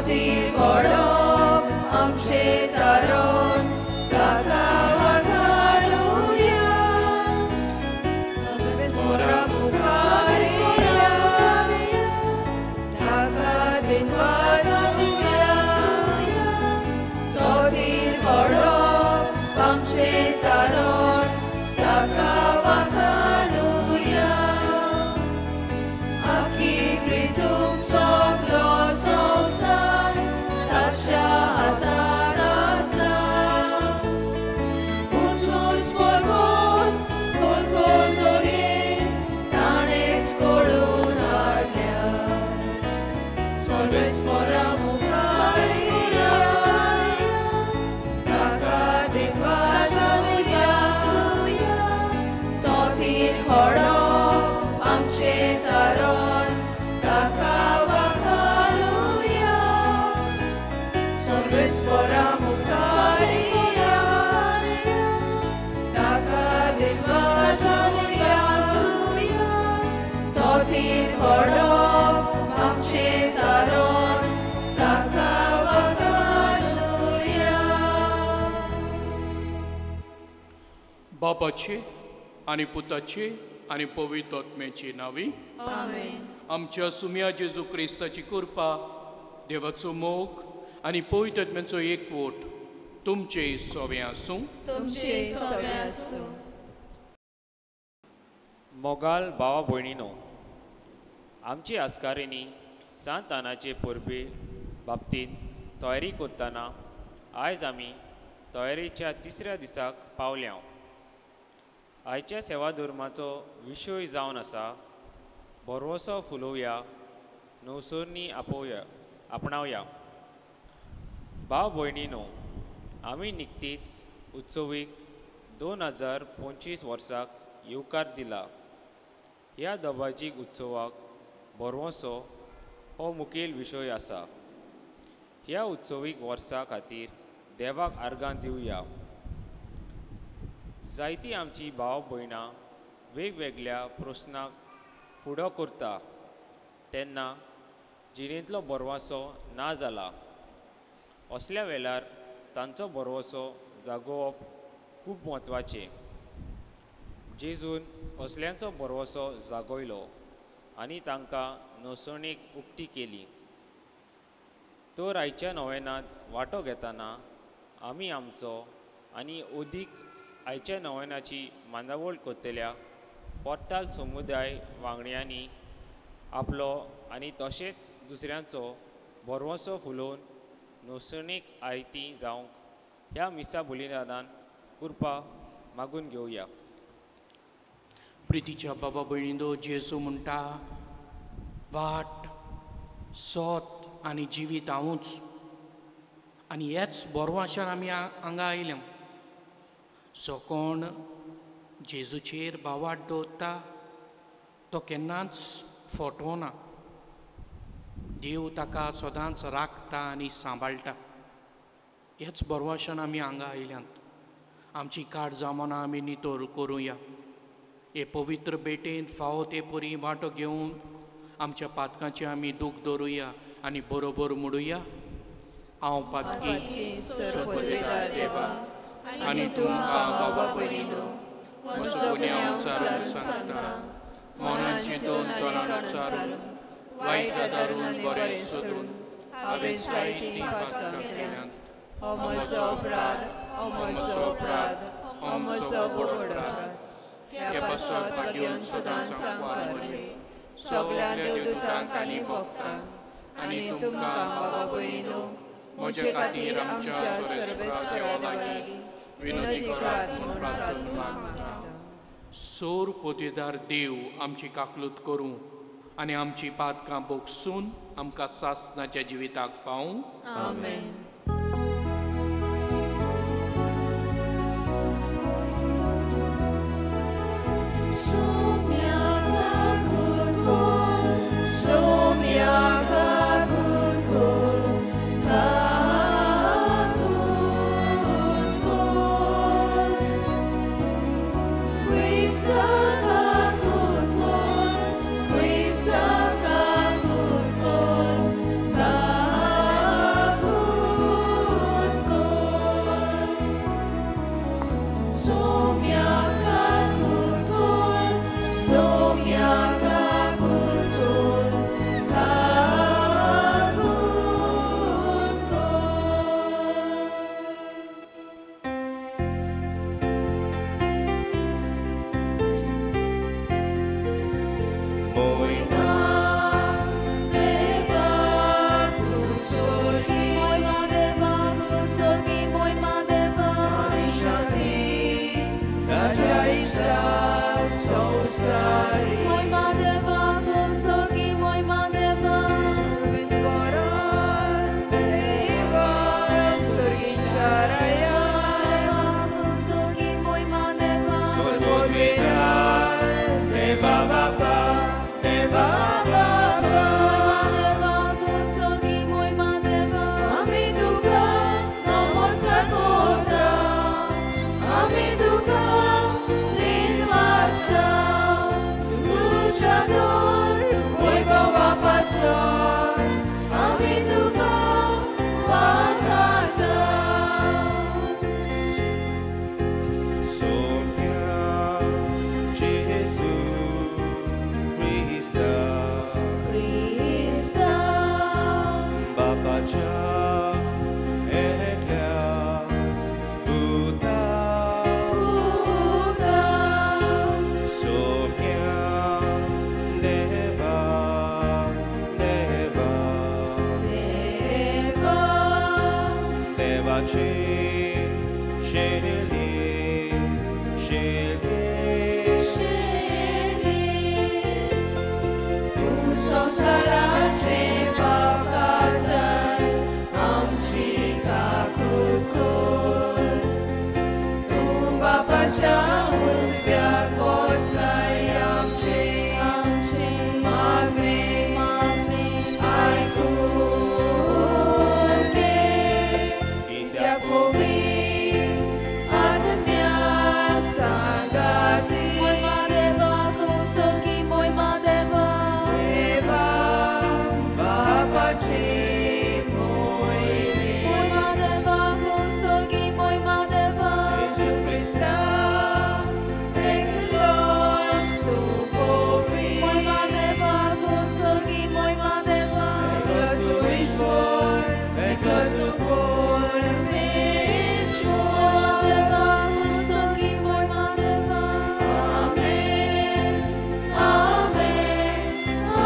तोतीर व्हडप आमचें तारण ताका वाखाणुया. सर्वेस्पोरा मुखार येया ताका दिनवासुया. तोतीर व्हडप आमचें तारण ताका वाखाणुया. आखी सगलो संवसार ताच्या हातान आसा. उंच पर्वत खोल खोल दर्ये ताणेंच कळून हाडल्या. सर्वेस्पोरा मुखार येया ताका दिनवासुया. तोतीर व्हडप आमचें तारण ताका वाखाणुया. सर्वेस्पोरा मुखार येया ताका दिनवासुया. तोतीर व्हडप आमचें तारण ताका वाखाणुया. बापाचे आनी पुताचे आनी पवित्र आत्म्याचे नांवी आमेन. आमच्या सुम्या जेजू क्रिस्ताची कृपा, देवाचो मोग आनी पवित्र आत्म्याचो एकवट तुमचे सवें आसूं. तुमचे सवें आसूं. मोगाल भावा भयणीनो, आमची आस्कारिणी सांत आनाचे परबे बाबतींत तयारी करतना आयज आमी तयारेच्या तिसऱ्या दिसाक पावल्या. आयच्या सेवा धर्माचो विशय जावन आसा भरवसो फुलोवया, नवसरणी आपोवया आपणावया. भाव भयणीनो, आमी निकतीच उत्सवीक 2025 वर्साक येवकार दिला. ह्या दबाजीक उत्सवाक भरवसो हो मुखेल विशय आसा. ह्या उत्सवीक वर्सा खातीर देवाक आर्गां दिवया. जायतीं आमची भाव भयणां वेगवेगळ्या प्रस्नाक फुडो करता तेन्ना जिणेंतलो भरवंसो ना जाला. असल्या वेळार तांचो भरवंसो जागोवप खूब म्हत्वाचें. जेजून असल्यांचो भरवंसो जागयलो आनी तांकां नसणेक उक्ती केली. तर आयच्या नोवेनांत वांटो घेतना आमी आमचो आनी अदीक आयच्या नोवेनाची मांदावळ करतल्या पोर्ताल समुदाय वांगड्यांनी आपलो आनी तशेंच दुसऱ्यांचो भरवंसो फुलोवन नसणेक आयती जावंक ह्या मिसा बलिदानान कृपा मागून घेवया. प्रितीच्या बाबा भयणींनो, जेजू म्हणटा, वाट, सोत आनी जिवीत हांवूच. आनी हेच बोरवाशान आमी हांगा आयल्या. जो कोण जेजूचेर भावाट दवरता तो केन्नाच फटोना. देव ताका सदांच राखता आनी सांबाळटा. हेच बोरवाशान आमी हांगा आयल्यात. आमची काळजां मनां आमी नितळ करुया. हे पवित्र भेटेंत फावो ते परी वांटो घेवन आमच्या पातकांचें आमी दूख दवरुया आनी बरोबर म्हणुया, हांव पातकी सर्वपदेदार देवा आनी तुमकां बाबा भयणीनो म्हजो गुन्यांव सारून सांगता. मनान चिंतून तोंडान उच्चारून वायट आदारून आनी बरें सोदून हांवें जायतीं पातकां केल्यांत. हो म्हजो अपराध, हो म्हजो अपराध, हो म्हजो व्हड अपराध. ह्या पासत भाग्यान सदांच सांगपाक सगळ्या देवदूतांक आनी भक्तांक आनी तुमकां बाबा भयणीनो म्हजे खातीर आमच्या सर्वेस्परा देवा विनंती करात म्हूण प्रार्थना मागता. सोर पोतेदार देव आमची काकलूत करूं आनी आमची पातकां बोगसून आमकां सासनाच्या जिविताक पावूं. आमेन. Krista kakut kor, Krista kakut kor, kakut kor. देवाच्या एकल्याच पुता सोम्या देवा देवा देवा देवाची शेली शेली शेली तूं संवसाराचे पाप काडटाय आमची काकूत कर तूं बापाच्या उजव्याक बसलाय आमचे आमचे मागणे मागणे आयकून घे कित्याक पवित्र आत्म्या सांगाती मोयमा देवा तूं सोगी मोयमा देवा देवा बापाची मोहिमे मोयमा देवा तूं सोगी मोयमा देवा जेजू क्रिस्ता एकलोच तूं पवित्र मोयमा देवा तूं सोगी मोयमा देवा एकलोच तूं ईश्वर एकलोच तूं परमेश्वर मोयमा देवा तूं सोगी मोयमा देवा आमेन आमेन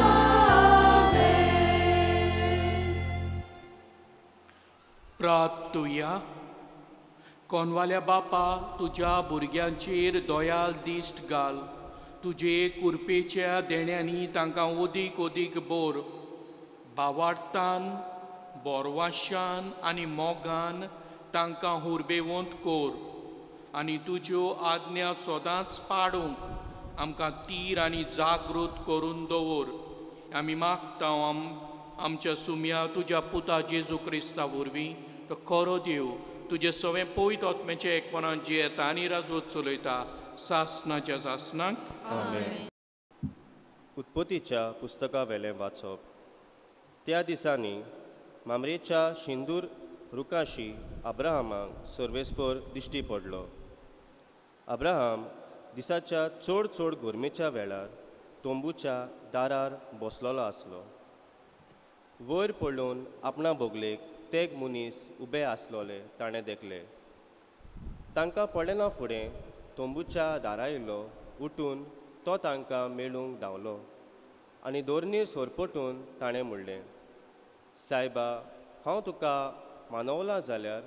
आमेन. प्रार्थुया. कोनवाल्या बापा, तुज्या भुरग्यांचेर दयाल दिश्ट घाल. तुजे कुरपेच्या देण्यांनी तांकां ओदीक ओदीक बोर भावार्थान, बोरवाशान आनी मोगान तांकां हुरबेवंत कोर आनी तुज्यो आज्ञा सदांच पाडूंक आमकां तीर आनी जागृत करून दवर. आमी मागता आमच्या सुम्या तुज्या पुता जेजू क्रिस्ता वरवीं, तो खरो देव, तुजे सवें पवित्र आत्म्याचें एकपणान जियेता आनी राजवट चलयता सासनाच्या सासनाक. आमेन. उत्पत्तीच्या पुस्तका वेलें वाचप. त्या दिसांनी मामरेच्या शिंदूर रुखाशी अब्राहमाक सर्वेस्पर दिश्टी पडलो. अब्राहम दिसाच्या चड चड गरमेच्या वेळार तंबूच्या दारार बसलेलो आसलो. वयर पळोवन आपणा बोगलेक तेग मनीस उबे आसलोले ताणें देखले. तांकां पळयना फुडें तंबूच्या दारा येयलो उठून तो तांकां मेळूंक धांवलो आनी दोरनी सोरपटून ताणें म्हणलें, सायबा, हांव तुका मानवलां जाल्यार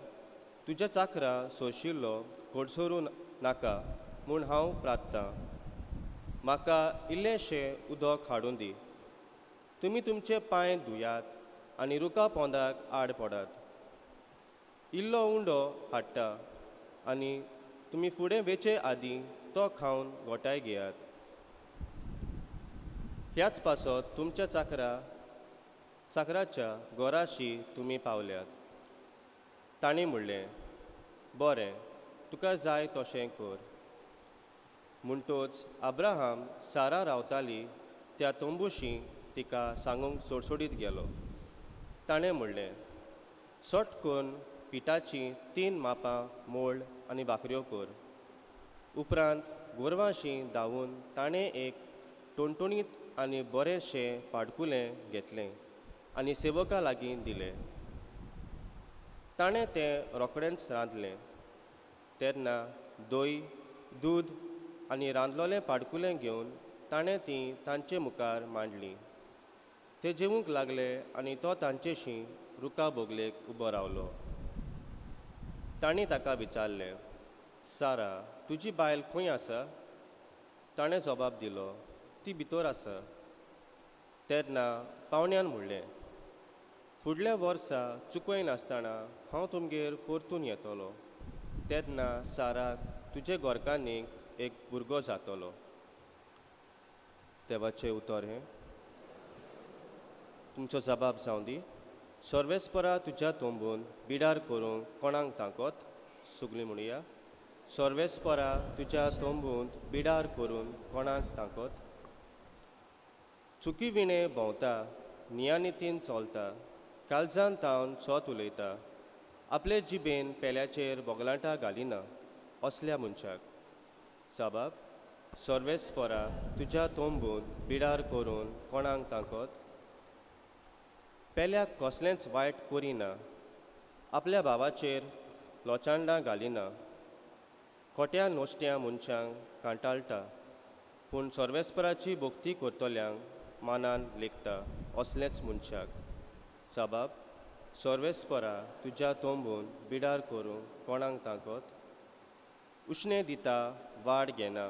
तुज्या चाकरा सोंशिल्लो खोडसोरूं नाका म्हूण हांव प्रार्थता. म्हाका इल्लेंशें उदक हाडून दी. तुमी तुमचे पांय धुयात आनी रुखा पोंदाक आड पडात. इल्लो उंडो हाडटा आनी तुमी फुडें वेचे आदीं तो खावन गोठाय घेयात. ह्याच पासत तुमच्या चाकराच्या गोराशी तुमी पावल्यात. तांणी म्हणलें, बरें, तुका जाय तशें कर. म्हणटोच अब्राहम सारा रावताली त्या तंबूशी तिका सांगूंक सोडसोडीत गेलो. ताणें म्हणलें, सट करून पिठाचीं 3 मापां मोळ आनी भाकऱ्यो कर. उपरांत गोरवांशी धांवून ताणें एक टणटणीत आनी बरेंशें पाडकुलें घेतलें आनी सेवका लागीं दिलें. ताणें तें रोखडेंच रांदलें. तेन्ना दही, दूद आनी रांदलोलें पाडकुलें घेवन ताणें तीं तांचे मुखार मांडलीं. ते जेवूंक लागले आनी तो तांचेशी रुखा बोगलेक उबो रावलो. तांणी ताका विचारलें, सारा, तुजी बायल खंय आसा? ताणें जबाब दिलो, ती भितर आसा. तेन्ना पावण्यान म्हणलें, फुडल्या वर्सा चुकय नासतना हांव तुमगेर परतून येतलो. तेन्ना साराक तुजे गोरकांनीक एक भुरगो जातलो. देवाचें उतर हें. तुमचो जबाब जावं दी. सर्वेस्परा तुज्या तोंबून बिडार करूंक कोणाक ताकत? सगळीं म्हणया, सर्वेस्परा तुज्या तोंबूंत बिडार करून कोणाक ताकत? चुकी विणें भोंवता, नियानितीन चलता, कालजान तावन सोत उलयता, आपले जिबेन पेल्याचेर बोगलांटां घालिना असल्या मनशाक. जबाब, सर्वेस्परा तुज्या तोंबून बिडार करून कोणाक ताकत? पेल्याक कसलेंच वायट करिना, आपल्या भावाचेर लोचांडां घालिना, खोट्या नोश्ट्या मनशांक कांटाळटा, पूण सर्वेस्पराची भक्ती करतल्यांक मानान लेखता असलेंच मनशाक. जबाब सर्वेस्परा तुज्या तोंबून बिडार करूंक कोणाक ताकत? उश्णें दिता वाड घेना,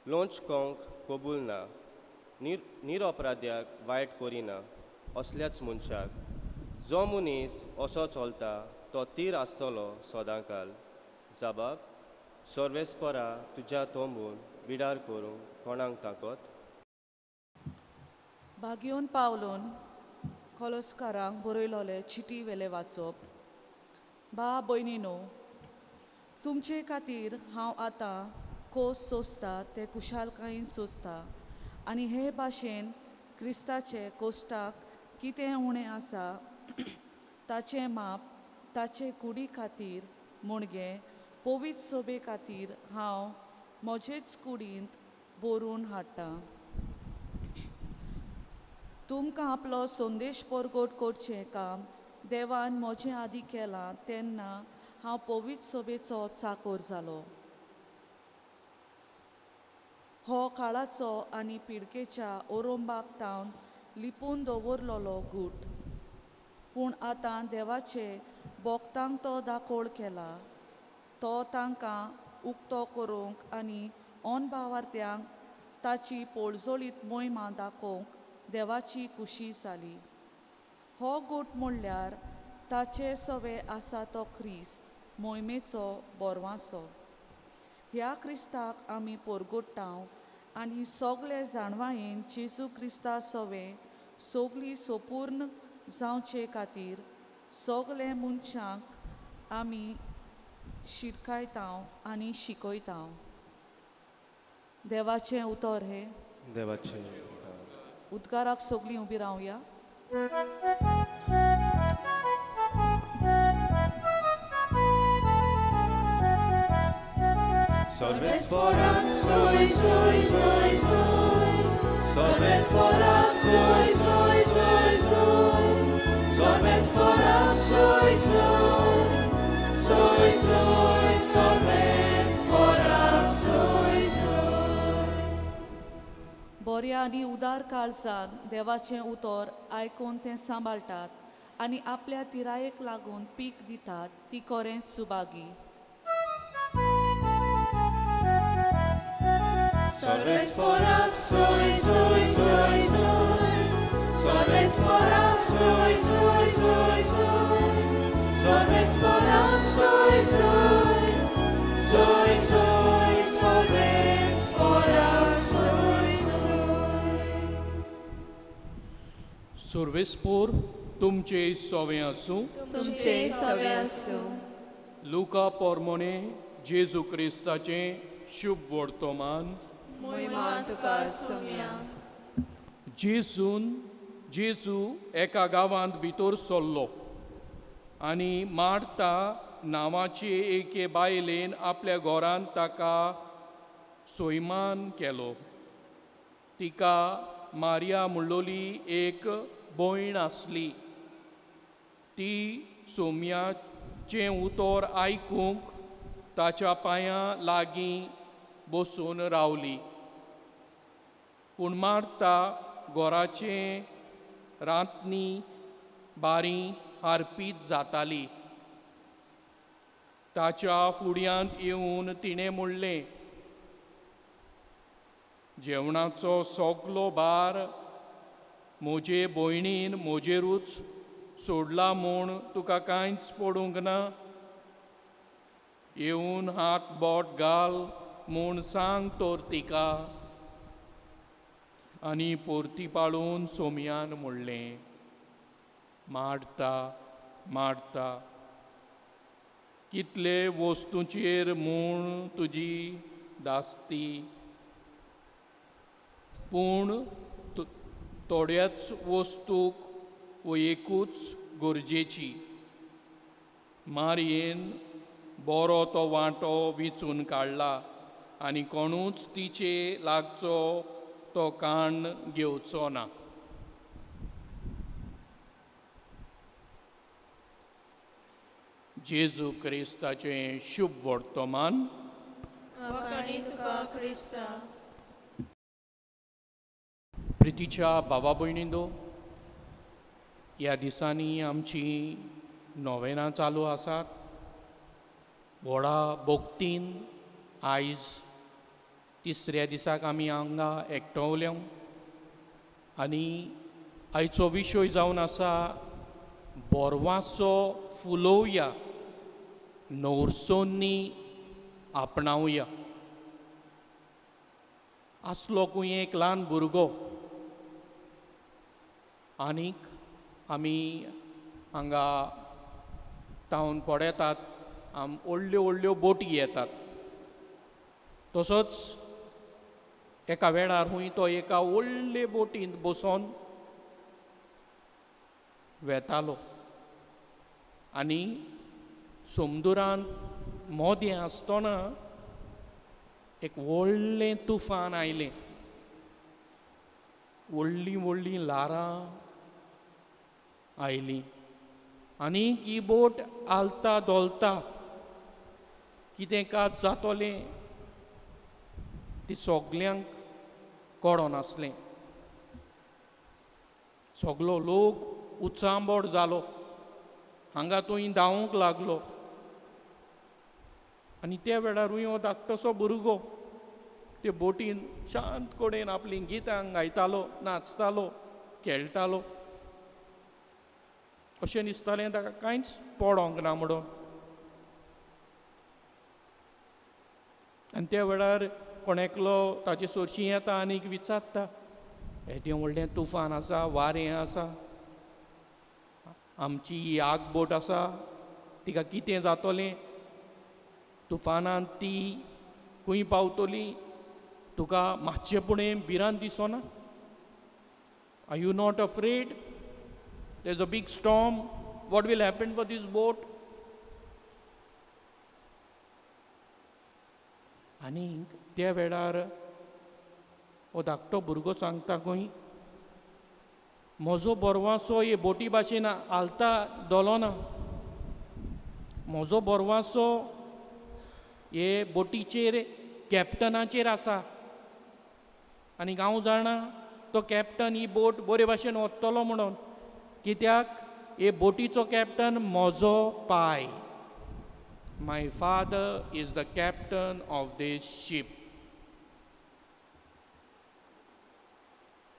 लोंच कोंक कबूल ना, निरअपराध्याक वायट करिना असल्याच मनशाक. जो मनीस असो चलता तो तीर आसतलो सदांकाल. जबाब सर्वेस्परा तुज्या तोंबून बिडार करूंक कोणाक ताकत? भाग्योन पावलोन खोलोस्कारांक बरयलोले चिटी वेले वाचप. बा भयणीनो, तुमचे खातीर हांव आतां कोस सोंसता ते कुशालकायेन सोंसता आनी हे भाशेन क्रिस्ताचे कोश्टाक कितें उणें आसा ताचें माप ताचे कुडी खातीर म्हणगे पवित्र सोबे खातीर हांव म्हजेच कुडींत बरोवन हाडटा. तुमकां आपलो संदेश परगट करचें काम देवान म्हजें आदी केलां तेन्ना हांव पवित्र सोबेचो चाकोर जालो. हो काळाचो आनी पिडकेच्या ओरोंबाक तावन लिपून दवरलेलो गूट, पूण आतां देवाचे भक्तांक तो दाखोळ केला. तो तांकां उक्तो करूंक आनी अनभावार्थ्यांक ताची पोळजोळीत मोहिमा दाखोवंक देवाची खुशी जाली. हो गूट म्हणल्यार ताचे सवे आसा तो क्रिस्त मोहिमेचो बोरवांसो. ह्या क्रिस्ताक आमी पोरगोट्टांव आनी सगळे जाणवायेन जेजू क्रिस्ता सवे सगळी सोपूर्ण जावचे खातीर सगळे मनशांक आमी शिटकायतांव आनी शिकयतांव. देवाचें उतर हें. देवाचें उद्गाराक सगळीं उबी रावया. सर्वेस्पराक सोय सोय सोय सोय, सर्वेस्पराक सोय सोय सोय सोय, सर्वेस्पराक सोय सोय सोय सोय, सर्वेस्पराक सोय सोय. बऱ्या आनी उदार काळजान देवाचें उतर आयकून तें सांबाळटात आनी आपल्या तिरायेक लागून पीक दितात ती खरेंच सुभागी. सर्वेस्पराक सोय सोय सोय सोय, सर्वेस्पराक सोय सोय सोय सोय, सर्वेस्पराक सोय सोय सोय सोय, सर्वेस्पराक सोय सोय. सर्वेस्पोर तुमचे सवे आसूं. तुमचे सवे आसूं. लुका पोरमोने जेजू क्रिस्ताचें शुभ वर्तमान. जेजून जेजू एका गांवांत भितर सरलो आनी मार्ता नांवाचे एके बायलेन आपल्या घरांत ताका सोयमान केलो. तिका मारिया म्हणलोली एक भयण आसली. ती सोम्याचें उतर आयकूंक ताच्या पांयां लागीं बसून रावली. पूण मार्ता घराचें रांदनी बारी हारपीत जाताली. ताच्या फुड्यांत येवन तिणें म्हणलें, जेवणाचो सगलो भार म्हजे भयणीन म्हजेरूच सोडला म्हूण तुका कांयच पडूंक ना. येवन हात बोट घाल म्हूण सांग तर तिका. आनी परती पाळून सोमयान म्हणलें, मारता मारता कितले वस्तूंचेर म्हूण तुजी दास्ती, पूण थोड्याच वस्तूक एकूच गरजेची. मारयेन बरो तो वांटो विंचून काडला आनी कोणूच तिचे लागचो तो काण घेवचो ना. जेजू क्रिस्ताचें शुभ वर्तमान. प्रितीच्या भावा भयणींनो, ह्या दिसांनी आमची नोवेनां चालू आसात. व्हडा भक्तीन आयज तिसऱ्या दिसाक आमी हांगा एकटवल्या आनी आयचो विशय जावन आसा बोरवासो फुलोवया, नवरसोनी आपणावया. आसलो खंय एक ल्हान भुरगो आनीक आमी हांगा टावन पळयतात, व्हडल्यो व्हडल्यो बोटी येतात. तसोच एका वेळार हूंय तो एका व्हडले बोटींत बसोन वेतालो आनी समुद्रांत मोदें आसतना एक व्हडलें तुफान आयलें. व्हडलीं व्हडलीं ल्हारां आयलीं आनी ही बोट आलता धोलता, कितें कात जातलें ती सगल्यांक कळोन आसलें. सगलो लोक उचांबळ जालो, हांगा थंय धांवूंक लागलो. आनी त्या वेळारूय हो धाकटोसो भुरगो ते बोटीन शांत कडेन आपलीं गितां गायतालो, नाचतालो, खेळटालो. अशें दिसतालें ताका कांयच पडोंक ना म्हणून. आनी त्या वेळार कोण एकलो ताचे सोरशीं येता आनीक विचारता, येदें व्हडलें तुफान आसा, वारें आसा, आमची ही आगबोट आसा, तिका कितें जातलें, तुफानांत ती खंय पावतली, तुका मातशें पुणें भिरांत दिसना? Are you not afraid? There is a big storm, what will happen for this boat? आनीक त्या वेळार हो धाकटो भुरगो सांगता खंय, म्हजो बोरवासो हे बोटी भाशेन हालता धोलोना, म्हजो बोरवासो हे बोटीचेर कॅप्टनाचेर आसा आनी हांव जाणा तो कॅप्टन ही बोट बरे भाशेन वतलो म्हणून, कित्याक हे बोटीचो कॅप्टन म्हजो पाय. My father is the captain of this ship.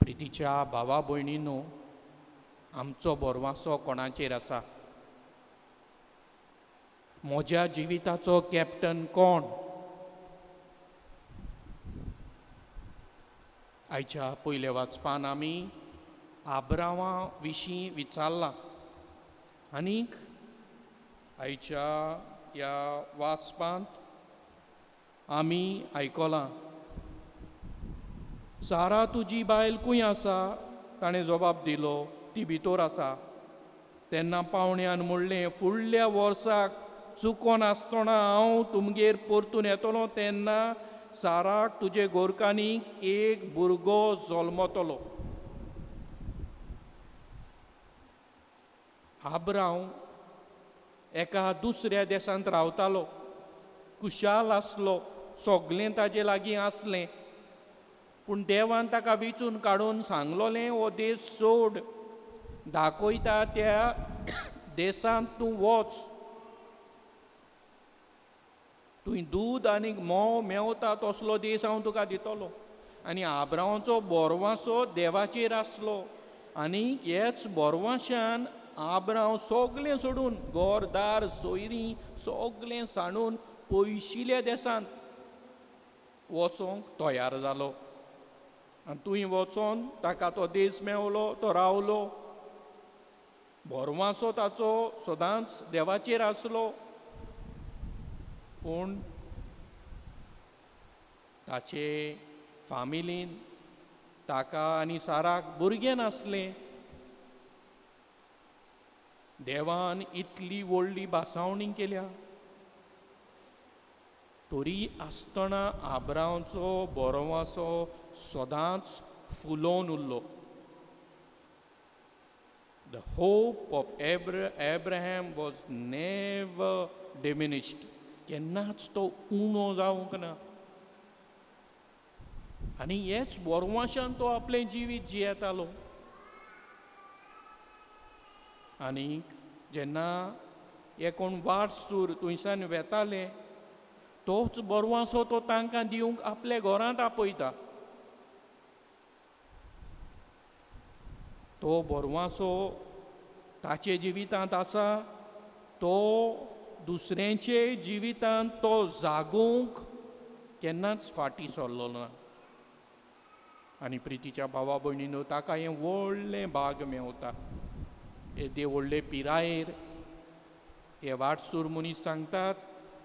प्रितीच्या भावा भयणीनो, आमचो बोरवासो कोणाचेर आसा? म्हज्या जिविताचो कॅप्टन कोण? आयच्या पयल्या वाचपान आमी आब्रावा विशीं विचारलां आनीक आयच्या ह्या वाचपांत आमी आयकलां, सारा तुजी बायल खंय आसा? ताणें जबाब दिलो, ती भितर आसा. तेन्ना पावण्यान म्हणलें, फुडल्या वर्साक चुकोन आसतना हांव तुमगेर परतून येतलो, तेन्ना साराक तुजे गोरकानीक एक भुरगो जल्मतलो. आब्रांव एका दुसऱ्या देशांत रावतालो, खुशाल आसलो, सगलें ताजे लागीं आसलें, पूण देवान ताका वेंचून काडून सांगलोलें, हो देश सोड, दाखयता त्या देशांत तूं वच, तुवें दूद आनी म्होंव मेवता तसलो देश हांव तुका दितलो. आनी आब्रांवाचो बोरवासो देवाचेर आसलो आनी हेच बोरवाशान आब्रांव सगलें सोडून, घर दार सोयरीं सगलें सांडून पयशिल्या देशांत वचोंक तयार जालो. आनी थंय वचोन ताका तो देश मेवलो, तो रावलो. बोरवासो ताचो सदांच देवाचेर आसलो, पूण ताचे फामिलीन ताका आनी साराक भुरगें नासलें. देवान इतली व्हडली भासावणी केल्या तरी आसतना आब्रांवचो बोरवासो सदांच फुलोवन उरलो. The hope of Abraham was never diminished. केन्नाच तो उणो जावंक ना. आनी हेच बोरवाशान तो आपलें जिवीत जियेतालो. आनीक जेन्ना हे कोण वाटसूर थंयसान वेताले तोच बोरवासो तो तांकां दिवंक आपल्या घरांत आपयता. तो बोरवासो ताचे जिवितांत आसा, तो दुसऱ्यांचे जिवितांत तो जागोवंक केन्नाच फाटीं सरलो ना. आनी प्रितीच्या भावा भयणीनो, ताका हें व्हडलें भाग मेवता. येदे व्हडले पिरायेर हे वाटसूर मनीस सांगतात,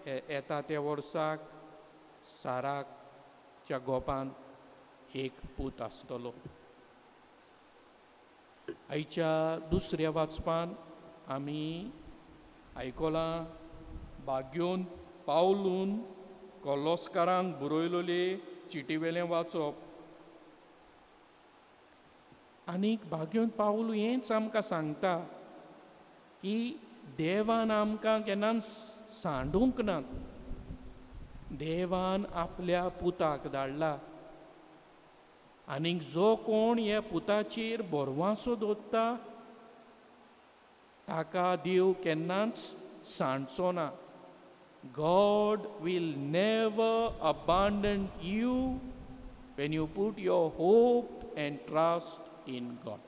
येता त्या वर्साक साराच्या गोपान एक पूत आसतलो. आयच्या दुसऱ्या वाचपान आमी आयकलां भाग्योन पावलून कोलोस्कारांक बरयलोले चिटीवेलें वाचप. आनीक भाग्योन पावलू हेंच आमकां सांगता की देवान आमकां केन्नाच सांडूंक ना. देवान आपल्या पुताक धाडला आनीक जो कोण ह्या पुताचेर बोरवासो दवरता ताका देव केन्नाच सांडचो ना. God will never abandon you when you put your hope and trust in God.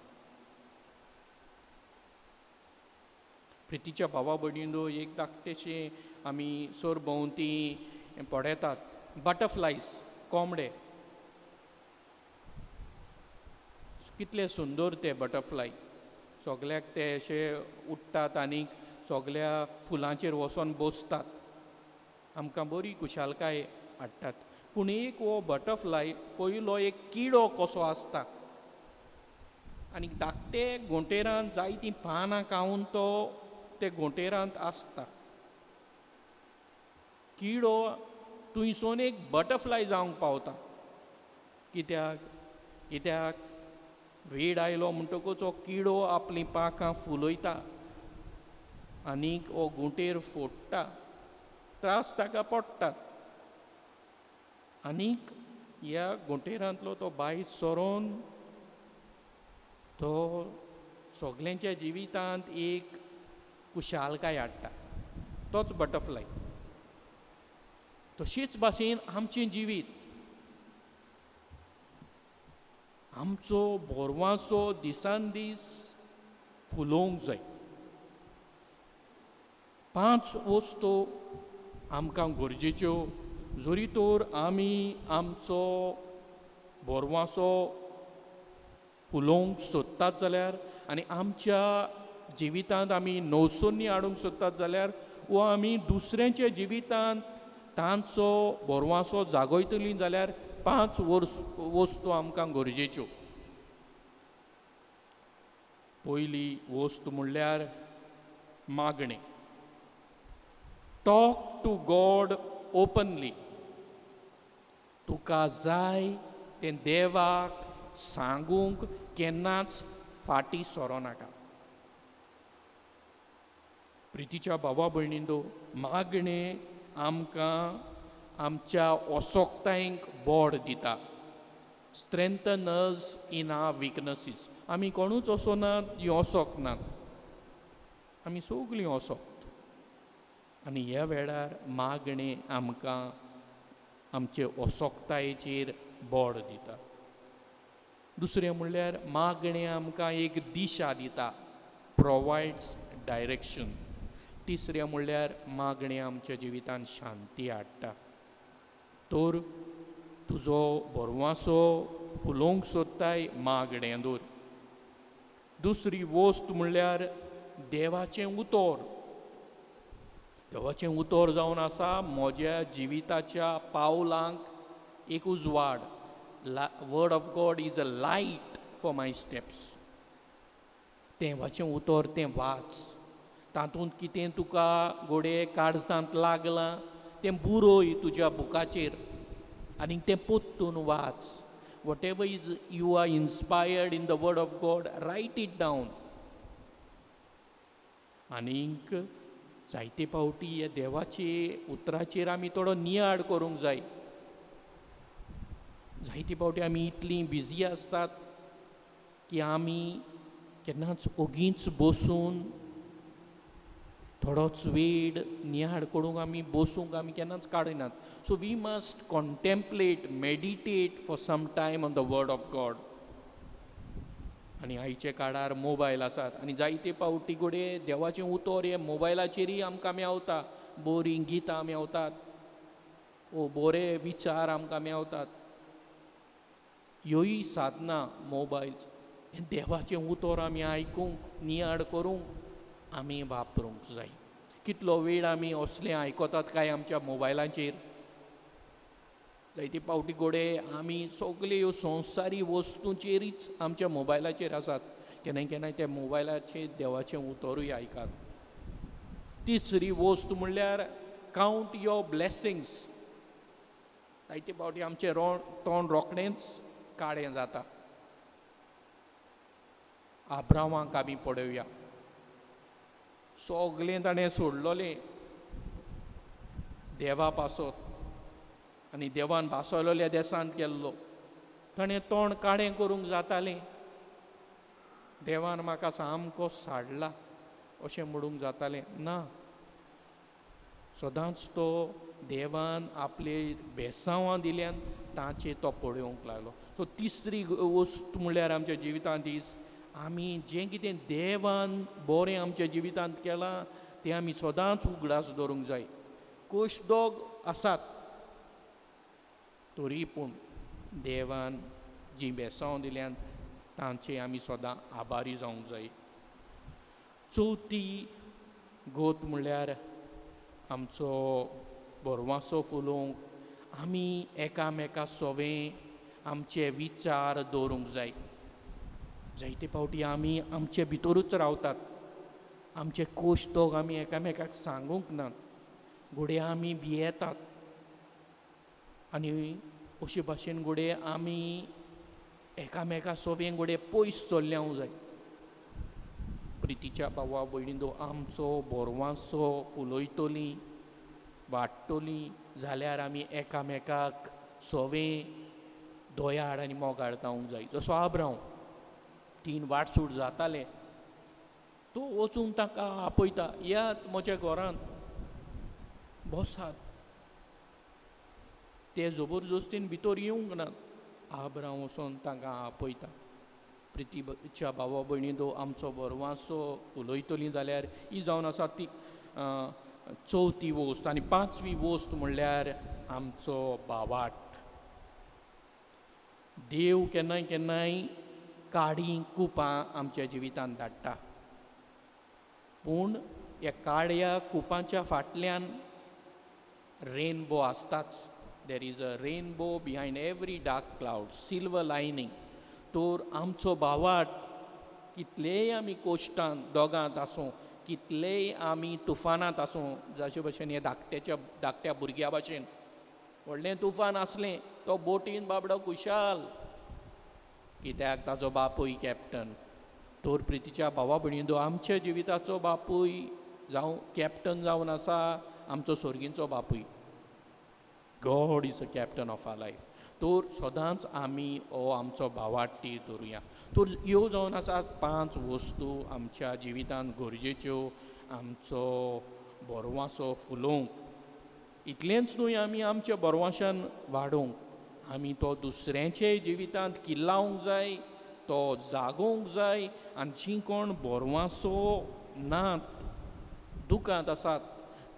प्रितीच्या भावा भयणींनो, एक धाकटेशें आमी सरभोंवती पळयतात बटरफ्लायज, कोंबडे. कितले सुंदर ते बटरफ्लाय, सगल्याक ते अशे उडटात आनीक सगल्या फुलांचेर वचोन बसतात, आमकां बरी खुशालकाय हाडटात. पूण एक हो बटरफ्लाय पयलो एक किडो कसो आसता आनी धाकटे घोंटेरांत जायतीं पानां खावन तो ते घोंटेरांत आसता. किडो थंयसून एक बटरफ्लाय जावंक पावता. कित्याक? कित्याक वेळ आयलो म्हणटकूच हो किडो आपलीं पांखां फुलयता आनीक हो घोंटेर फोडटा, त्रास ताका पडटात. आनीक ह्या घोंटेरांतलो तो भायर सरोन तो सगल्यांच्या जिवितांत एक खुशालकाय हाडटा, तोच बटरफ्लाय. तशीच भाशेन आमचें जिवीत, आमचो बोरवासो दिसान दीस फुलोवंक जाय. पांच वस्तू आमकां गरजेच्यो जरी तर आमी आमचो बोरवासो फुलोवंक सोदतात जाल्यार आनी आमच्या जिवितांत आमी नवसोन्नी हाडूंक सोदतात जाल्यार वो आमी दुसऱ्यांच्या जिवितांत तांचो बोरवासो जागयतलीं जाल्यार पांच वस्तू आमकां गरजेच्यो. पयली वस्तू म्हणल्यार मागणें. टॉक टू गॉड ओपनली. तुका जाय तें देवाक सांगूंक केन्नाच फाटीं सरो नाका. प्रितीच्या भावा भयणींनो, मागणें आमकां आमच्या असोक्तायेंक बोड दिता. Strengthen us in our weaknesses. आमी कोणूच असो नात जी असोक नात, आमी सगळीं असोक्त. आनी ह्या वेळार मागणें आमकां आमचे असोक्तायेचेर बोड दिता. दुसरें म्हणल्यार मागणें आमकां एक दिशा दिता, प्रोवायड्स डायरेक्शन. तिसरें म्हणल्यार मागणें आमच्या जिवितांत शांती हाडटा. तर तुजो बोरवासो फुलोवंक सोदताय, मागणें दवर. दुसरी वस्त म्हणल्यार देवाचें उतर. देवाचें उतर जावन आसा म्हज्या जिविताच्या पावलांक एक उजवाड. Word of God is a light for my steps. देवाचें उतर तें वाच, तातूंत कितें तुका घोडये काळजांत लागलां तें बरोय तुज्या बुकाचेर आनी तें पोत्तून वाच. Whatever is you are inspired in the word of God, write it down. आनीक जायते फावटी ह्या देवाचे उतराचेर आमी थोडो नियाळ करूंक जाय. जायते फावटी आमी इतलीं बिजी आसतात की आमी केन्नाच ओगीच बसून थोडोच वेळ नियाळ करूंक आमी बसूंक आमी केन्नाच काडिनात. So we must contemplate, meditate for some time on the word of God. आनी आयचे काळार मोबायल आसात आनी जायते फावटी घडये देवाचें उतर हें मोबायलाचेरूय आमकां मेवता, बरीं गितां मेवतात, ओ बरे विचार आमकां मेवतात. ह्योय साधनां मोबायल हें देवाचें उतर आमी आयकूंक, नियाळ करूंक आमी वापरूंक जाय. कितलो वेळ आमी असलें आयकतात काय आमच्या मोबायलाचेर? जायते फावटी घडये आमी सगळे ह्यो संवसारी वस्तूंचेरूच आमच्या मोबायलाचेर आसात. केन्ना केन्नाय त्या मोबायलाचेर देवाचें उतरूय आयकात. तिसरी वस्त म्हणल्यार कावंट your blessings. जायते फावटी आमचें तोंड रोखडेंच काळें जाता. आब्रावांक आमी पळोवया, सगळें ताणें सोडलोलें देवा पासत आनी देवान भासयलोल्या देसांत गेल्लो. ताणें तोंड काळें करूंक जातालें, देवान म्हाका सामको साडला अशें म्हणूंक जातालें. ना, सदांच तो देवान आपले बेसांवां दिल्यान ताचेर तो पळोवंक लागलो. सो तिसरी वस्त म्हणल्यार आमच्या जिवितांत is आमी जें कितें देवान बरें आमच्या जिवितांत केलां तें आमी सदांच उगडास दवरूंक जाय. कोश दोग आसात तरी पूण देवान जीं बेसांव दिल्यान तांचे आमी सदां आभारी जावंक जाय. चवथी गोत म्हणल्यार आमचो बरवासो फुलोवंक आमी एकामेका सोवें आमचे विचार दवरूंक जाय. जायते फावटी आमी आमचे भितरूच रावतात, आमचे कोश दोग आमी एकामेकाक सांगूंक नात, घडये आमी भियेतात आनी अशे भाशेन घडये आमी एकामेका सोवें घडये पयस चल्ल्या जाय. प्रितीच्या भावा भयणींनो, आमचो बोरवांसो फुलयतलीं वाडटलीं जाल्यार आमी एकामेकाक सोवें दयाळ आनी मोगाळ जावंक जाय. जसो आब्रांव तीन वाटसूट जाताले, तो वचून ताका आपयता, येयात म्हज्या घरांत बसात. ते जबरदस्तीन भितर येवंक नात, आब्रांव वचोन तांकां आपयता. प्रितीच्या भावा भयणींनो, आमचो बरवासो फुलयतलीं जाल्यार ही जावन आसा ती चवथी वस्त. आनी पांचवी वस्त म्हणल्यार आमचो भावाट. देव केन्नाय केन्नाय काळीं कुपां आमच्या जिवितांत धाडटा, पूण ह्या काळ्या कुपांच्या फाटल्यान रेनबो आसताच. There is a rainbow behind every dark cloud, silver lining. तर आमचो भावाट कितलेय आमी कोश्टान दोगांत आसूं, कितलेय आमी तुफानांत आसूं, जशे भशेन हे धाकट्या भुरग्या भाशेन व्हडलें तुफान आसलें तो बोटीन बाबडो खुशाल, कित्याक ताजो बापूय कॅप्टन. तर प्रितीच्या भावा भयणींनो, आमच्या जिविताचो बापूय जावं कॅप्टन जावन आसा आमचो सोर्गींचो बापूय. God is a captain of our life. तर सदांच आमी हो आमचो भावाट ती धरुया. तर ह्यो जावन आसा पांच वस्तू आमच्या जिवितांत गरजेच्यो आमचो बरवासो फुलोवंक. इतलेंच न्हय, आमी आमच्या बरवाशान वाडोवंक, आमी तो दुसऱ्यांच्या जिवितांत किल्लावंक जाय, तो जागोवंक जाय. आनी जीं कोण बरवासो नात, दुकांत आसात,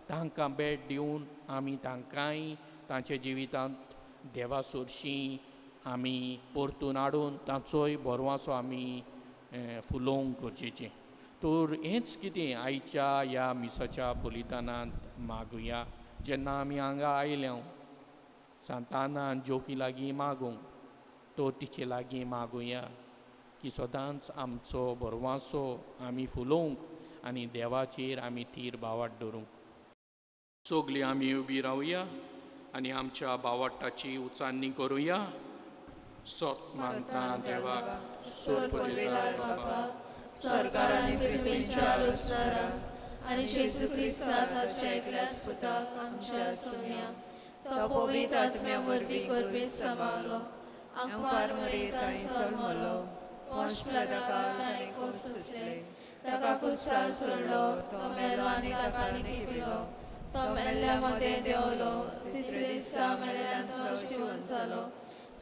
तांकां भेट दिवन आमी तांकांय तांच्या जिवितांत देवा सोरशीं आमी परतून हाडून तांचोय बरवासो आमी फुलोवंक गरजेचें. तर हेंच कितें आयच्या ह्या मिसाच्या बलिदानांत मागुया. जेन्ना आमी हांगा आयल्या सांतानान जोकी लागीं मागूंक, तर तिचे लागीं मागुया की सदांच आमचो बरवासो आमी फुलोवंक आनी देवाचेर आमी थीर भावाट दवरूंक. सगळीं आमी उबी रावया आनी आमच्या भावाटाची उचारणी करुया. सोत मानता देवाक, सोर पदवेदार बापाक, सरकार आनी पृथ्वीच्या रचणारा, आनी जेजू क्रिस्ता ताच्या एकल्याच पुताक आमच्या सुम्या तो पवित्र आत्म्या वरवीं गर्भेंत समावलो आंकवार मरे तांणी जल्मलो वंश ताका ताणें कोस सोंसले ताका कुस्तार सोडलो तो मेलो आनी ताका लिपिलो तो मेल्ल्या मदें देंवलो तिसरे दिसा मेल्ल्यांतलो जिवन जालो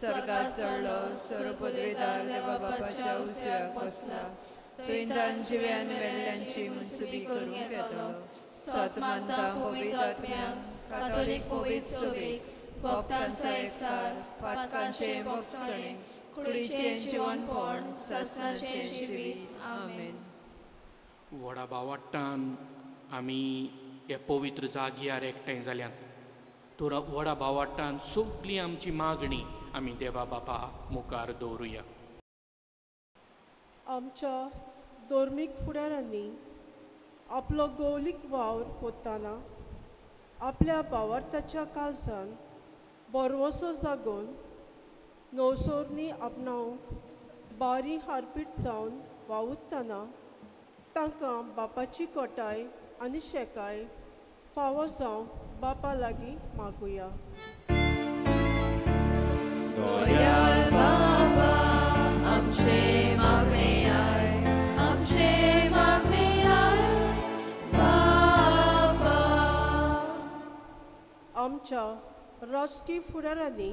स्वर्गात चडलो सर्व पदवेदार देवा बापाच्या उजव्याक बसला थंय जिव्यान मेल्ल्यांची मुनसुबी करूंक येतलो. सत मानता पवित्र आत्म्याक कातोलीक पवित्र सभेक भक्तांचो एकतार पातकांचें भोगसणें कुडीचें जिवनपण सासणाचें जिवीत. आमेन. व्हडा भावाट्टान आमी हे पवित्र जाग्यार एकठांय जाल्यात तर व्हडा भावाट्टान सगळी आमची मागणी आमी देवा बापा मुखार दवरुया. आमच्या धर्मीक फुडारांनी आपलो गौलीक वावर कोत्ताना आपल्या भावार्थाच्या काळजान बरवसो जागोवन नवसोरणी आपणावंक बारी हारपीट जावन वावुरतना तांकां बापाची कोटाय आनी शेकाय फावो जावंक बापा लागीं मागुया. दयाळ बाबा आमचे मागणे I आमचे मागणे I बाबा. आमच्या राजकीय फुडारांनी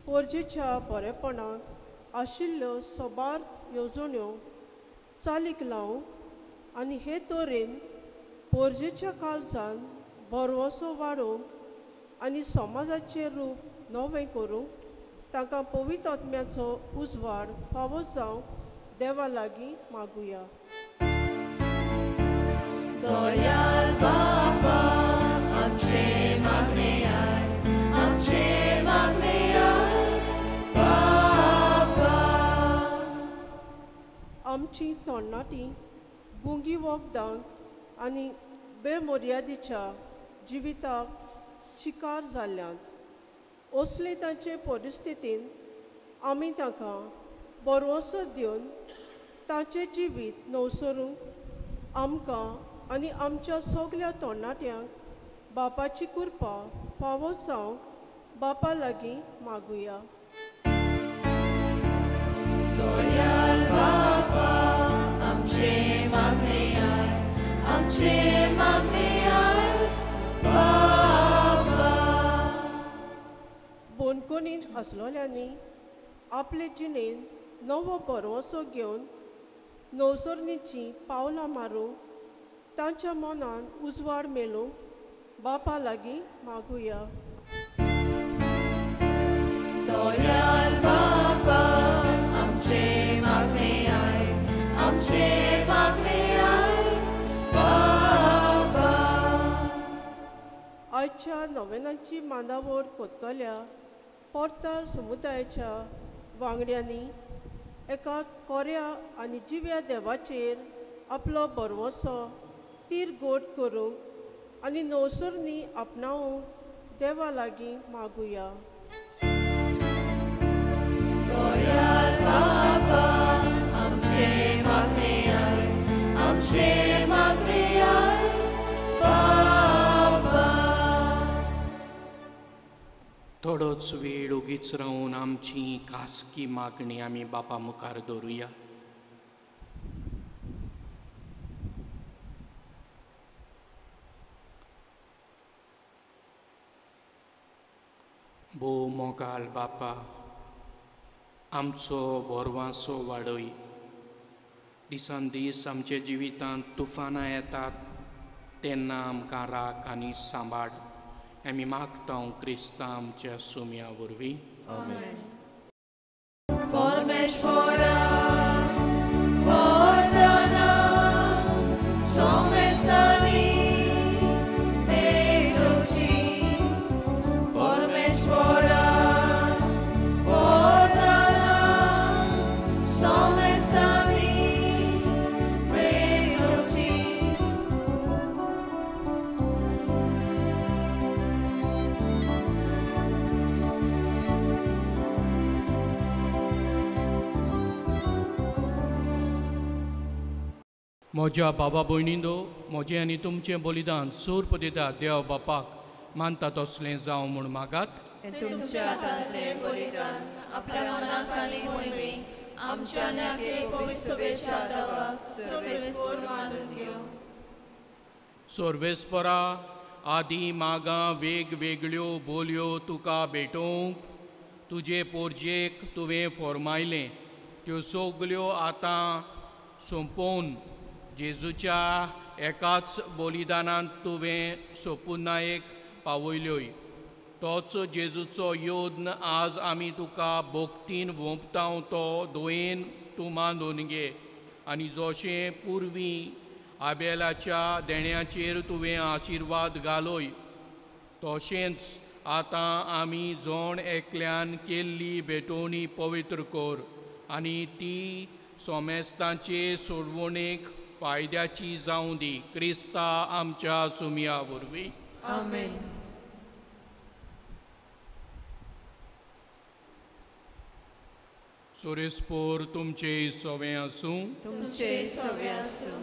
पोरजेच्या बरेपणाक आशिल्ल्यो साबार येवजण्यो चालीक लावंक आनी हे तरेन पोरजेच्या काळजान भरवंसो वाडोवंक आनी समाजाचें रूप नवें करूंक तांकां पवित्र आत्म्याचो उजवाड फावो जावंक देवा लागीं मागुया. दयाळ बाबा आमचे मागणे I आमचे मागणे I बाबा. आमची तरणाटी गुंगी वखदांक आनी बेमर्यादीच्या जिविताक शिकार जाल्ल्यात असले तांचे परिस्थितीन आमी तांकां भरवंसो दिवन तांचें जिवीत नवसरूंक आमकां आनी आमच्या सगल्या तरणाट्यांक बापाची कृपा फावो जावंक बापा लागीं मागुया. दयाळ बाबा आमचे मागणे I आमचे मागणे I बाबा. बोनकोणींत आसलोल्यांनी आपले जिणेन नवो भरवंसो घेवन नवसरणीचीं पावलां मारूंक तांच्या मनान उजवाड मेळूंक बापा लागीं मागुया. दयाळ बाबा आमचे मागणे I आमचे मागणे I बाबा. आयच्या नवेनांची मांदावळ कोत्तल्या पोर्ताल समुदायाच्या वांगड्यांनी एका कोऱ्या आनी जिव्या देवाचेर आपलो भरवंसो तीर गोट करूंक आनी नवसरणी आपणावंक देवा लागीं मागुया. दयाळ बाबा आमचे मागणे I आमचे मागणे I बाबा. थोडोच वेळ ओगीच रावन आमची खासगी मागणी आमी बापा मुखार दवरुया. भोव मोगाल बापा आमचो भरवांसो वाडय. दिसान दीस आमच्या जिवितांत तुफानां येतात तेन्ना आमकां राख आनी सांबाळ. आमी मागता क्रिस्ता आमच्या सुम्या वरवीं. आमेन. परमेश्वरा वरदाना सोमेस्तानी भेटोची परमेश्वरा वरदाना सोमेस्तानी भेटोची. म्हज्या बाबा भयणींनो, म्हजें आनी तुमचें बलिदान सूर दिता देव बापाक मानता तसलें जावं म्हूण मागात. तुमच्या हातांतलें बलिदान आपल्या मनाक आनी मोहिमेक आमच्या सर्वेस्पोर मानून घेवं. सर्वेस्परा, आदी मागां वेगवेगळ्यो बोलयो तुका भेटोवंक तुजे पोरजेक तुवें फॉर्मायलें, त्यो सगल्यो आतां सोंपोवन जेजूच्या एकाच बलिदानांत तुवें सोपुनायक पावयल्योय. तोच जेजूचो योद्न आज आमी तुका भोक्तीन वोंपताव तो दोयेन तूं मानून घे आनी जशें पुर्वी आबेलाच्या देण्याचेर तुवें आशिर्वाद घालोय तशेंच आतां आमी जोण एकल्यान केल्ली भेटवणी पवित्र कर आनी ती सोमेस्तांचे सोडवणेक फायद्याची जावं दी. क्रिस्ता आमच्या सुमया वरवीं. आमेन. सोरेस्पोर तुमचे सवें आसूं. तुमचे सवें आसूं.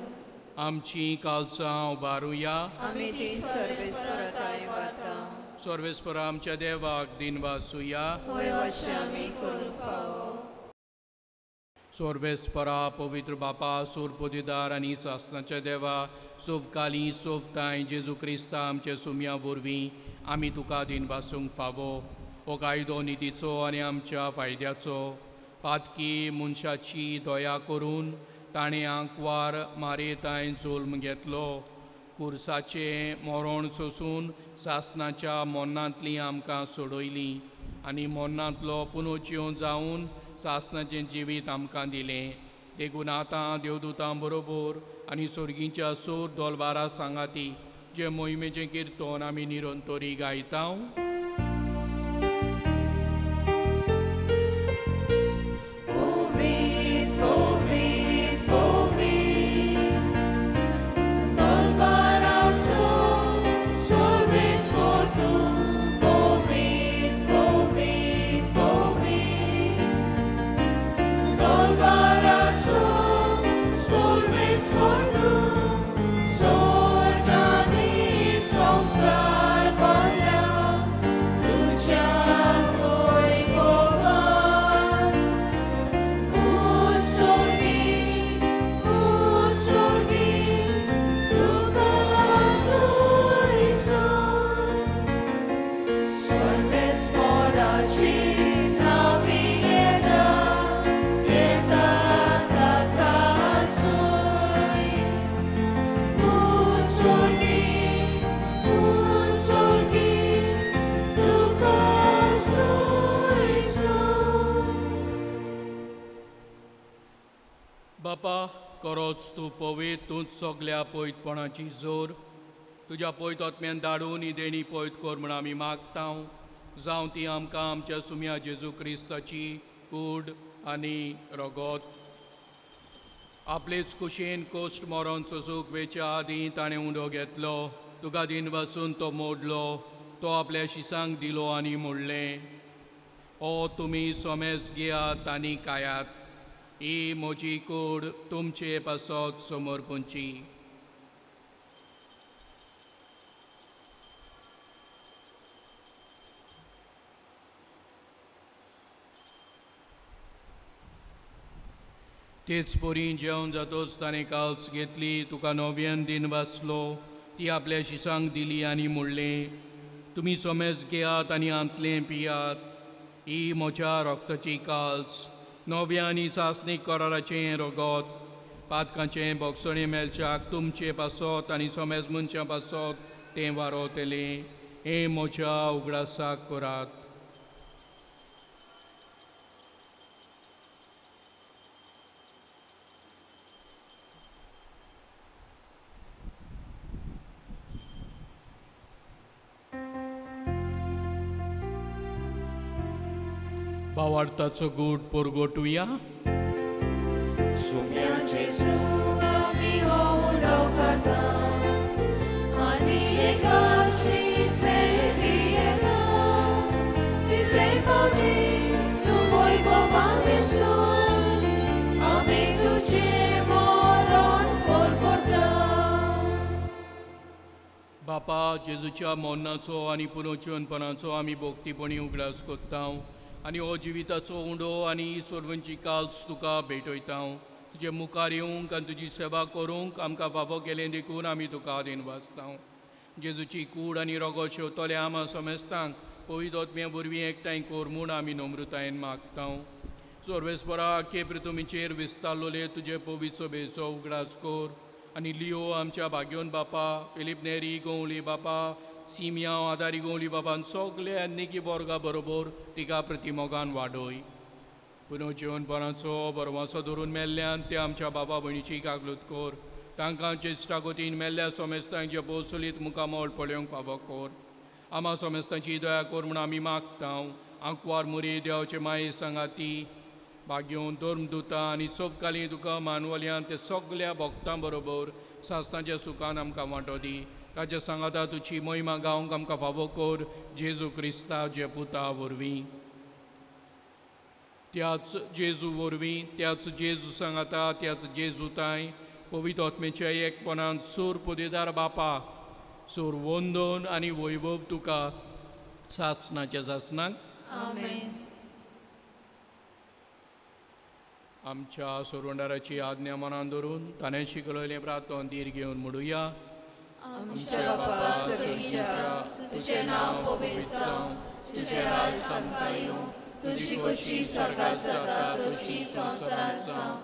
आमची कालसां उबारुया. आमी ती सर्वेस्पराय वाता. सर्वेस्परा आमच्या देवाक दिनवासुया. होय वशे आमी करूंक फावो. सर्वेस्परा पवित्र बापा, सोरपोदेदार आनी सासनाच्या देवा, सोवकाली सोवताय जेजू क्रिस्ता आमच्या सुमया वरवीं आमी तुका दिनवासूंक फावो. हो कायदो नितीचो आनी आमच्या फायद्याचो. पातकी मनशाची दया करून ताणें आंकवार मारेताय जोल्म घेतलो. कुर्साचें मरण सोसून सासनाच्या मोन्नांतली आमकां सोडयली आनी मोन्नांतलो पुनोच्यो जावन सासनाचें जिवीत आमकां दिलें. देखून आतां देवदूतां बरोबर आनी सोर्गींच्या सोर दोलबारा सांगाती जे मोहिमेचें किर्तन आमी निरंतरी गायता. बापा, करोच तूं पवित्र, तूंच सगल्या पयतपणाची जोर. तुज्या पयत आत्म्यान धाडून ही देणी पयत कर म्हूण आमी मागता. जावं ती आमकां आमच्या सुम्या जेजू क्रिस्ताची कूड आनी रगत. आपलेच कुशीन कोश्ट मरण सोसूंक वेच्या आदीं ताणें उंडो घेतलो, तुका दिन वासून तो मोडलो, तो आपल्या शिसांक दिलो आनी म्हणलें, ओ तुमी सोमेस घेयात आनी खायात, ही म्हजी कूड तुमचे पासत समर्पणची. तेच परी जेवण जातोच ताणें काल्स घेतली, तुका नव्यान दिन वाचलो, ती आपल्या शिसांक दिली आनी म्हणलें, तुमी सोमेस घेयात आनी आंतलें पियात, ही म्हज्या रक्ताची काल्स, नव्या आनी सासणीक कराराचें रगत, पातकांचें बोगसणें मेळच्याक तुमचे पासत आनी सोमेज मनशां पासत तें वारोतलें. हें म्हज्या उगडासाक करात. भावार्थाचो गूट परगटुया. सुम्या जेजू आमी हो उदक खाता आनी एकाच इतलें पियेता, तितले फावटी तूं वैभवान विसर आमी तुजें मरण परगटता. बापा, जेजूच्या मरणाचो आनी पुनर्जीवनपणाचो आमी भोक्तीपणी उगडास कोत्ता आनी हो जिविताचो उंडो आनी ही सोडवणची काल्स तुका भेटयता. तुजे मुखार येवंक आनी तुजी सेवा करूंक आमकां फावो केलें देखून आमी तुका दिनवासता. जेजूची कूड आनी रोगो शेवतले आमा समेस्तांक पवित्र आत्म्या वरवीं एकठांय कोर म्हूण आमी नम्रतायेन मागता. सोर्वेस्परा आखे पृथ्वीचेर विस्तारलोले तुजे पवित्र सभेचो उगडास कोर आनी लियो आमच्या भाग्योन बापा, फिलीप नेरी गोवली बापा, सिमियांव आदारी गोवली बापान सगळे आनी वर्गा बरोबर तिका प्रतिमोगान वाडय. पुनर्जीवनपणाचो बरवासो धरून मेल्ल्यान ते आमच्या बाबा भयणीची कागलूत कोर. तांकां चेश्टागोतीन मेल्ल्या सोमेस्तांचे पोसोलीत मुखामोल पळोवंक फावो कोर. आमा सोमेस्तांची दया कोर म्हूण आमी मागता. आंकवार मुरी देवाचे माये सांगाती भाग्योन धर्मदुता आनी सोफकाली तुका मानवल्यान ते सगल्या भक्तां बरोबर सासणाच्या सुखान आमकां वांटो दी. ताच्या सांगाता तुजी मोहिमा गावंक आमकां फावो कोर जेजू क्रिस्ता जे पुता वरवीं. त्याच जेजू वरवीं, त्याच जेजू सांगाता, त्याच जेजू तांय पवित्र आत्म्याच्या एकपणान सूर पुदेदार बापा, सूर वंदन आनी वैभव तुका सासणाच्या सासणाक. आमेन. आमच्या सोरवंडाराची आज्ञा मनान धरून ताणें शिकयलें प्रार्थन धीर घेवन म्हणुया. आमच्या बापा स्वर्गीच्या, तुझें नांव पवित्र जावं, तुझें राज आमकां येवं, तुजी खोशी स्वर्गांत जाता तशी संवसारांत जावं.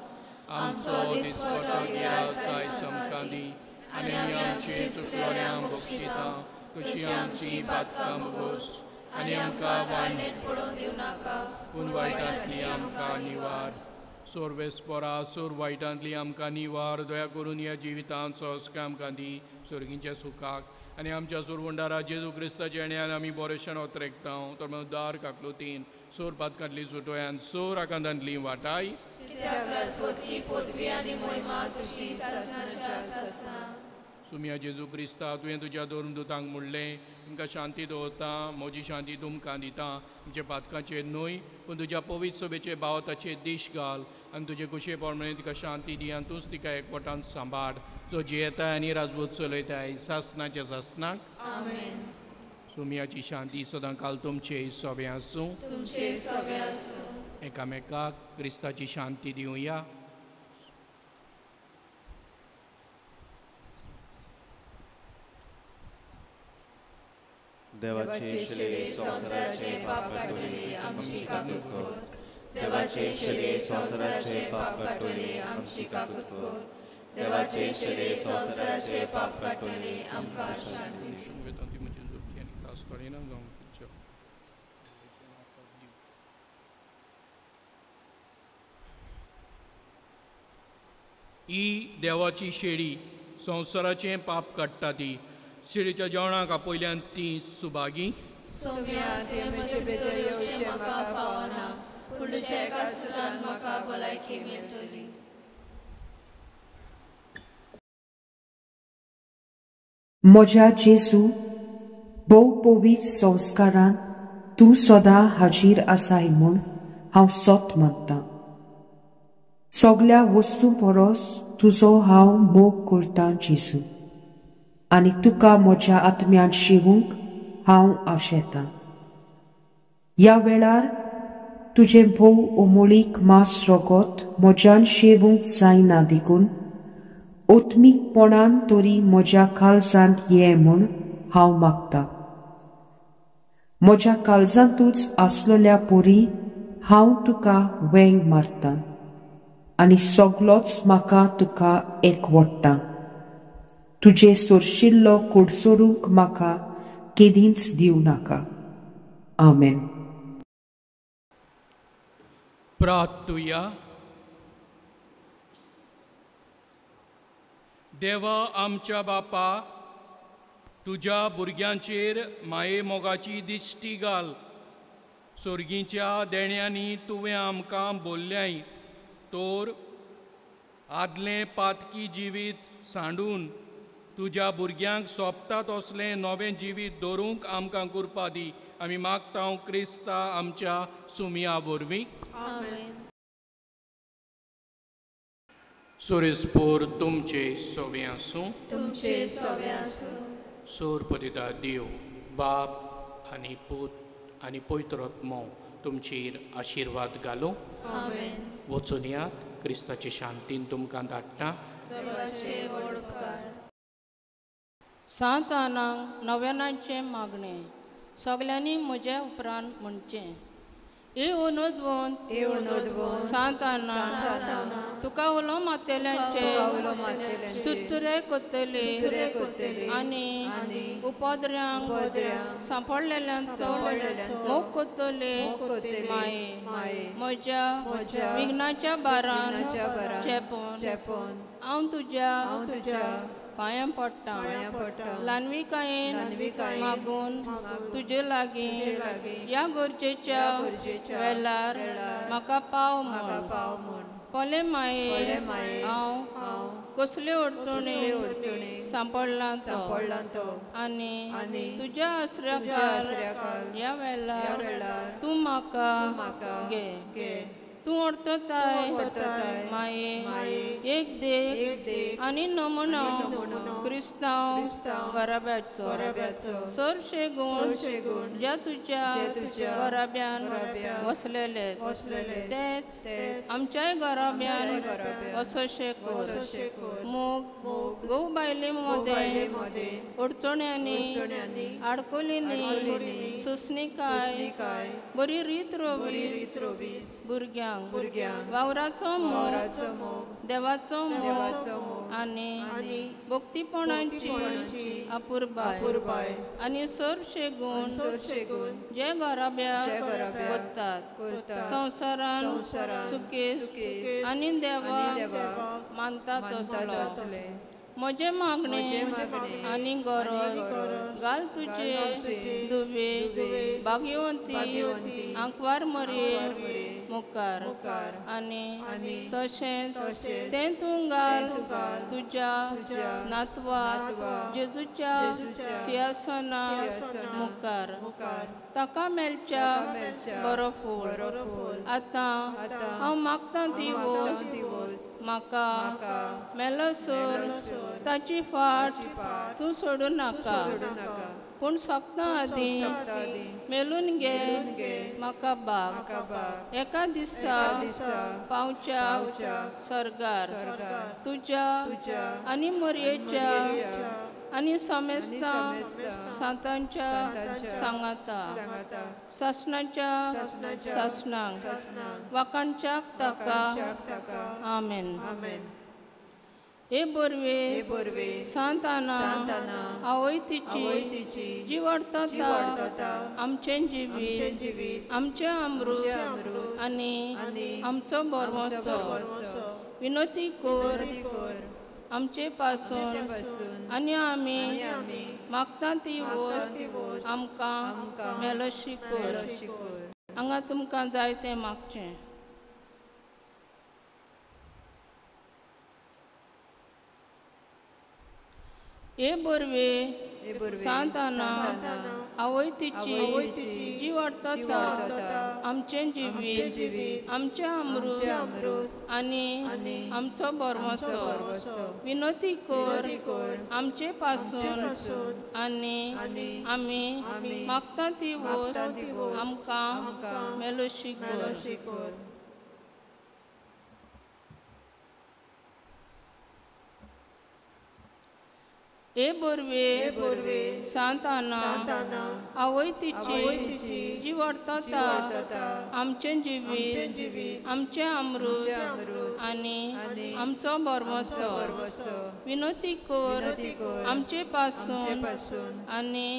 आमचो दिसपटो गिरास आयज आमकां दी आनी आमी आमचे चुकलोल्यांक बक्षिता तशी आमची पातकां भोगोस आनी आमकां वान्नेत पडोवंक दिवं नाका, पूण वायटांतली आमकां निवार. सोर्वेस्परा सोर वायटांतली आमकां निवार. दया करून ह्या जिवितांत संस्कार आमकां दी सोर्गींच्या सुखाक आनी आमच्या सोरवंडारा जेजू क्रिस्ताच्या येण्यान आमी बरेशें ओतरेकता. तर दार काकलुतीन सोर पातकांतली सुटोयान सोर आकांतांतली वाटाय. सुमिया जेजू क्रिस्ता, तुवें तुज्या धर्मदुतांक म्हणलें, तुमकां शांती दवरता, म्हजी शांती तुमकां दिता. आमच्या पातकांचेर न्हय पूण तुज्या पवित्र सभेचे भावताचेर दीश घाल आनी तुजे खुशे प्रमाणे तिका शांती दी आनी तूंच तिका एकवटान सांबाळ, जो जियेताय आनी राजवत चलयताय सासणाच्या सासणाक. आमेन. सुमियाची शांती सदां काल तुमचे सवे आसूं. तुमचे सवे आसूं. एकामेकाक क्रिस्ताची शांती दिवया. देवाचे शिले संवसाराचे पाप काडटले आमची काकूत कर. देवाचे शिले संवसाराचे पाप काडटले आमची काकूत कर. देवाचे शिले संवसाराचे पाप काडटले आमकां शांती. ही देवाची शेळी संवसाराचें पाप काडटा ती शेळीच्या जेवणाक आपयल्यान ती सुभागी. सोम्या, तुवें म्हजे भितर येवचें म्हाका फावना, पूण तुज्या एका सुत्रान म्हाका भलायकी मेळटली. म्हज्या जेजू, भोव पवित्र संस्कारान तूं सदां हाजीर आसाय म्हूण हांव सत मानतां. सगल्या वस्तू परस तुजो हांव मोग करतां जेजू, आनी तुका म्हज्या आत्म्यान शिवूंक हांव आशेतां. ह्या वेळार तुजें भोव अमोळीक मांस रगत म्हज्यान शेवूंक जायना देखून आत्मीकपणान तरी म्हज्या काळजांत ये म्हूण हांव मागतां. म्हज्या काळजांतूच आसलेल्या परी हांव तुका वेंग मारतां आनी सगलोच म्हाका तुका एकवट्टा. तुजे सोरशिल्लो कोडसोरूंक म्हाका केदींच दिवं नाका. आमेन. प्रार्थुया. देवा आमच्या बापा, तुज्या भुरग्यांचेर माये मोगाची दिश्टी घाल. सोर्गीच्या देण्यांनी तुवें आमकां बोल्ल्याय तर आदलें पातकी जिवीत सांडून तुज्या भुरग्यांक सोंपता तसलें नवें जिवीत दवरूंक आमकां कृपा दी. आमी मागता क्रिस्ता आमच्या सुमिया वरवीं. सोरेस्पोर तुमचे सोवे आसूं. तुमचे सोवे आसूं. सोरपतिता देव बाप आनी पूत आनी पवित्र आत्मो तुमचेर आशिर्वाद घालूं. आमेन. वचून यात, क्रिस्ताचे शांतीन तुमकां धाडटा. देवाचे व्हड उपकार. सांत आनाक नव्यानाचें मागणें सगल्यांनी म्हज्या उपरांत म्हणचें. ए उनोदवंत सांत आना तुका उलो मारतल्यांचे चुरचुरे कोत्तले आनी उपद्र्यांक सांपडलेल्यांचो मोग कोत्तले माये म्हज्या विघ्नाच्या बारान चेपून हांव तुज्या पांयां पडटा. ल्हानविकायेन मागून तुजे लागीं ह्या गरजेच्या वेळार म्हाका पाव म्हूण. पोले माये हांव कसले अडचणी सांपडला तो आनी तुज्या आसऱ्याखाल ह्या वेळार तूं म्हाका घे. तूं अर्थताय माये एक देख आनी नमुनो क्रिस्तांव घराब्याचो चडशे गुण ज्या तुज्या घराब्यान वसलेले तेच आमच्याय घराब्यान वसशे कर. मोग घोव बायले मदें अडचण्यांनी आडकोलींनी सोंसणीकाय बरी रीत रोवीस भुरग्यांक वावराचो मोग देवाचो मोग आनी भक्तीपणाची अपुरबाय आनी चडशे गुण जे घराब्याक करतात संवसारान सुखेस्त आनी देवाक मानतात तसलो. म्हजें मागणें आनी गरज घाल तुजे दुवे भाग्यवंती आंकवार मरये मुखार आनी तशेंच तें तूं घाल तुज्या नातवा जेजूच्या सिंहासना मुखार ताका मेळच्या बरो फूल. आतां हांव मागतां ती वस्त म्हाका मेलोसर ताची फाट तूं सोडूं नाका, पूण सोंपता आदीं मेलून घे म्हाका बाग. एका दिसा पावच्या सर्गार तुज्या आनी मोरयेच्या आनी समेस्तां सांतांच्या सांगाता सासणाच्या सासणांक वाखाणच्याक ताका. आमेन. हे बोरवे सांत आना आवय तिची जी वाडटा आमचें जिवीत आमचें अमृत आनी आमचो भरवंसो. विनोती कर आमचे पासून आनी आमी मागता ती वस्त आमकां मेलोशी कर. हांगा तुमकां जाय तें मागचें. हे बोरवे सांत आना आवय तिची जी वाडटा आमचें जिवीत आमचें अमृत आनी आमचो भरवंसो. विनोती कर आमचे पासून आनी आमी मागता ती वस्त आमकां मेलोशी कर. हे बोरवे सांत आना आवय तिची जी वाडटा आमचें जिवीत आमचें अमृत आनी आमचो भरवंसो. विनोती कर आमचे पासून आनी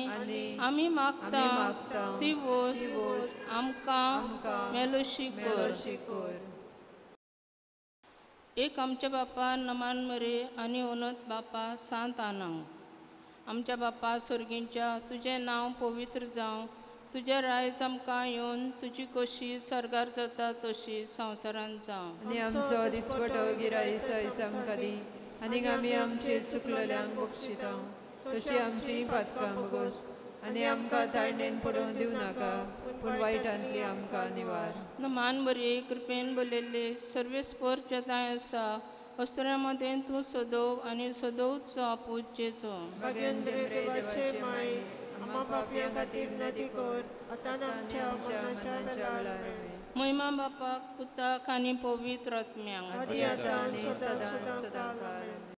आमी मागता ती वस्त आमकां मेलोशी कर. एक आमच्या बापा नमान मरे आनी ओनत बापा सांत आना. आमच्या बापा सर्गींच्या तुजें नांव पवित्र जावं, तुजें रायज आमकां येवन तुजी कशी सर्गार जाता तशी संवसारांत जावं. आनी आमचो दिसपटो गिरायस आयज आमकां दी आनी आमी आमचे चुकलेल्यांक बक्षिता तशी आमची पातकां भोगोस आनी आमकां ताळणेन पडोवन दिवं नाका पूण वायटांतली आमकां निवार. नमान बरी कृपेन बोलयल्ले सर्वेस्पर जताय आसा अस्तुऱ्यां मदें तूं सदोव आनी सदोवचो पूत जेजू. भाग्यन देवाचे माय, आम्हा पापयां खातीर नदी कर, आतां आमच्या मरणाच्या वेळार. महिमा बापाक, पुताक आनी पवित्र आत्म्याक, आदी आतां आनी सदां सदां काल.